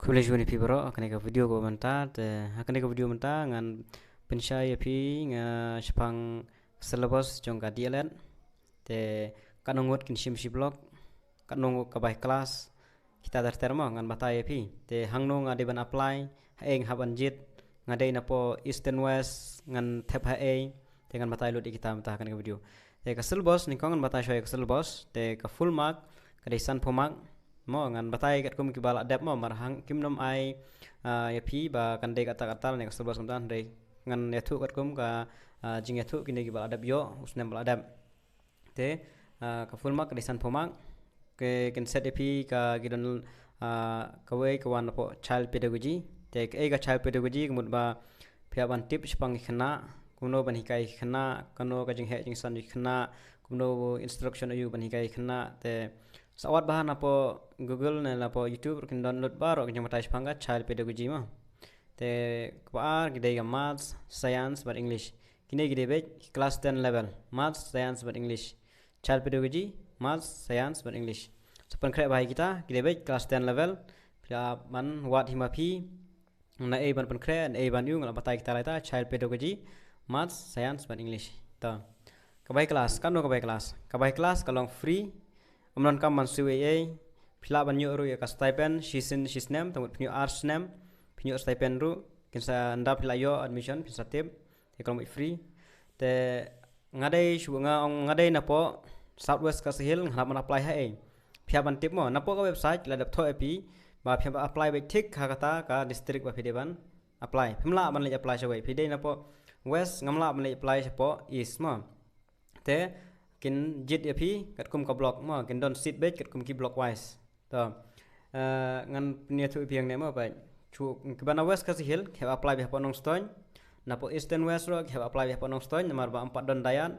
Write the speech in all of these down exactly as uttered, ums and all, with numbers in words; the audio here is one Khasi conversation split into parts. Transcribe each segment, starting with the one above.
Khublei shibun ïa phi baroh ha kane ka video kaba mynta. Te ha kane ka video mynta ngan pynshai ïa phi nga shaphang syllabus jong ka D L Ed. Te katno ngut kin shim shi block, katno ngut ka bai class, kita ter ter mo ngan batai ïa phi. Te hangno nga dei ban apply, haei nga hap ban jied, nga dei napoh East and West, ngan thep haei, te ngan batai lut ïa kita mynta ha kane ka video. Te ka syllabus, nyngkong ngan batai shuwa ïa ka syllabus, te ka full mark ka dei sanphew mark. Mo ngan batai katkum kiba la dep mo, mar hang kim nym ai, ah, ïa phi ba kan dei katta katta ne ka syllabus kumta, hynrei ngan ïathuh katkum ka, ah, jingïathuh kine kiba la dep ïoh u snem ba la dep. Te, ah, ka full mark ka dei sanphew mark. Ki, kin set ïa phi ka, ki don, ah, kawei ka wan napoh child pedagogy. Te kaei ka child pedagogy, ka mut ba phi hap ban tip shaphang ki khynnah, kumno ban hikai ki khynnah, kano ka jingheh jingsan ki khynnah, kumno instruction aiu ban hikai ki khynnah. Te sa wat bha napoh Google ne napoh YouTube ruh kin don lut baroh ki jingbatai shaphang ka child pedagogy mo. Te kaba ar ki dei ka maths, science bad English. Kine ki dei beit ki class ten level, maths, science bad English. Child pedagogy, maths, science bad English. Sa pynkhreh bha ïa kita, ki dei beit class ten level. Phi lah ban wad hi ma phi naei ban pynkhreh, naei ban ïoh, nga la batai kita lai ta, child pedagogy, maths, science bad English. To. Ka bai class, katno ka bai class? Ka bai class ka long free. Ym donkam ban siew ei ei. Phi lah ban ïoh ruh ïa ka stipend shisien shisnem, te mut phin ïoh ar snem phin ïoh stipend ruh. Kin sa, ynda phi la ïoh admission phin sa tip. Te ka long beit free. Te nga dei shu, nga ong nga dei napoh South West Khasi Hills, nga hap ban apply haei? Phi hap ban tip mo, napoh ka website la dep thoh ïa phi ba phi hap ban apply beit thik ha kata ka district ba phi dei ban apply. Phim lah ban leit apply shawei. Phi dei napoh West, ngam lah ban leit apply shapoh East mo. Te kin jied ïa phi katkum ka block mo, kin don seat beit katkum ki block wise. To, eh, ngan pynïathuh ïa phi hangne mo, ba shu kiba na West Khasi Hills ki hap apply beit hapoh Nongstoiñ. Napoh East and West ruh ki hap apply beit hapoh Nongstoiñ, namar ba ym pat don dayat.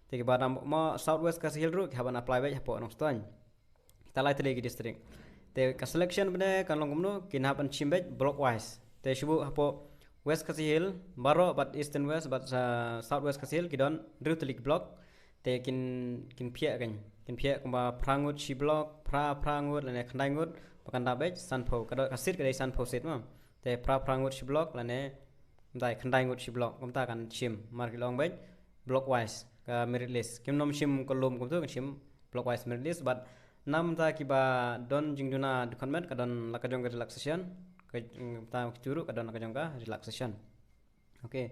Te kiba na mo South West Khasi Hills ruh ki hap ban apply beit hapoh Nongstoiñ. Kita lai tylli ki district. Te ka selection beit kan long kumno, kin hap ban shim beit block wise. Te shu hapoh West Khasi Hills baroh bad East and West bad, uh, South West Khasi Hills ki don hynriew tylli ki block. Te kin, kin phiah kan, kin phiah kumba phra ngut shi block, phra, phra ngut lane khyndai ngut, ba kan da beit sanphew. Ka don, ka seat ka dei sanphew seat mo. Te phra, phra ngut shi block lane mynta khyndai ngut shi block, kumta kan shim, mar ki long beit block wise ka merit list. Kim nym shim ka lum kumtu, kan shim block wise merit list. Bad namar kiba don jingduna dkhot met ka don la ka jong ka relaxation, ka, ta ki turu ka don la ka jong ka relaxation. Okay.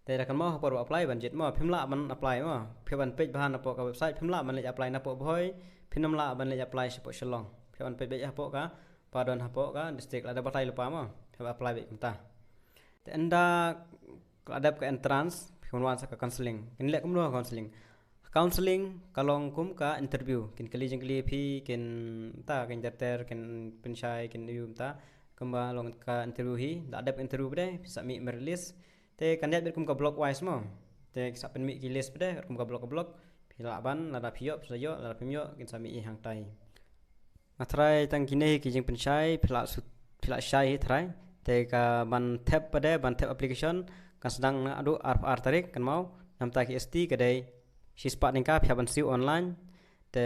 Te da kan mo ha por ba apply ban jied mo, phim lah ban apply mo. Phi ban peit bha napoh ka website, phim lah ban leit apply napoh Bhoi, phim lah ban leit apply shapoh Shillong. Phi ban peit beit hapoh ka, ba don hapoh ka district, lada batai lypa mo, phi ban apply beit kumta. Te ynda ka la dep ka entrance, phi wan sa ka counseling. Kin leh kumno ka counseling? Counseling ka long kum ka interview. Kin kylli jingkylli phi, kin ta, kin ter ter, kin pynshai, kin ïoh ta. Kumba long ka interview hi, da dep interview beit, phi submit merit list. Te kan ïaid beit kum ka block wise mo. Te ki sa pynmih ki list beit, kum ka block ka block. Phi lah ban, lada phi ïoh, phi sa ïoh, lada phim ïoh, kin sa mih i hangtai. Nga tharai tang kine hi ki jingpynshai, phi lah shu, phi lah shai hi tharai. Te ka ban thep pat, ban thep application, kan sdang naduh arphew ar tarik, kan mo, namar ki S T ka dei shispah tyngka, phi hap ban siew online. Te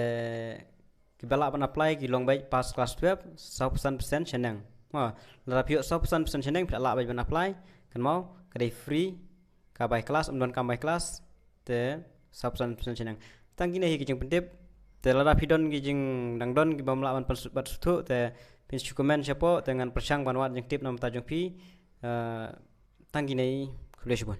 kiba lah ban apply ki long beit pass class twelve, sawphew san percent shaneng. Mo, lada phi ïoh sawphew san percent shaneng, phi lah beit ban apply, kan mo, ka dei free, ka bai class, ym donkam bai class, te sawphew san percent shaneng. Tang kine hi ki jingpyntip, te lada phi don ki jingdang don ki bym lah ban pynsu-, bat suthu, te phin shu comment shapoh, te ngan pyrshang ban wad jingtip namar ta jong phi, eh, tang kine hi, khublei shibun.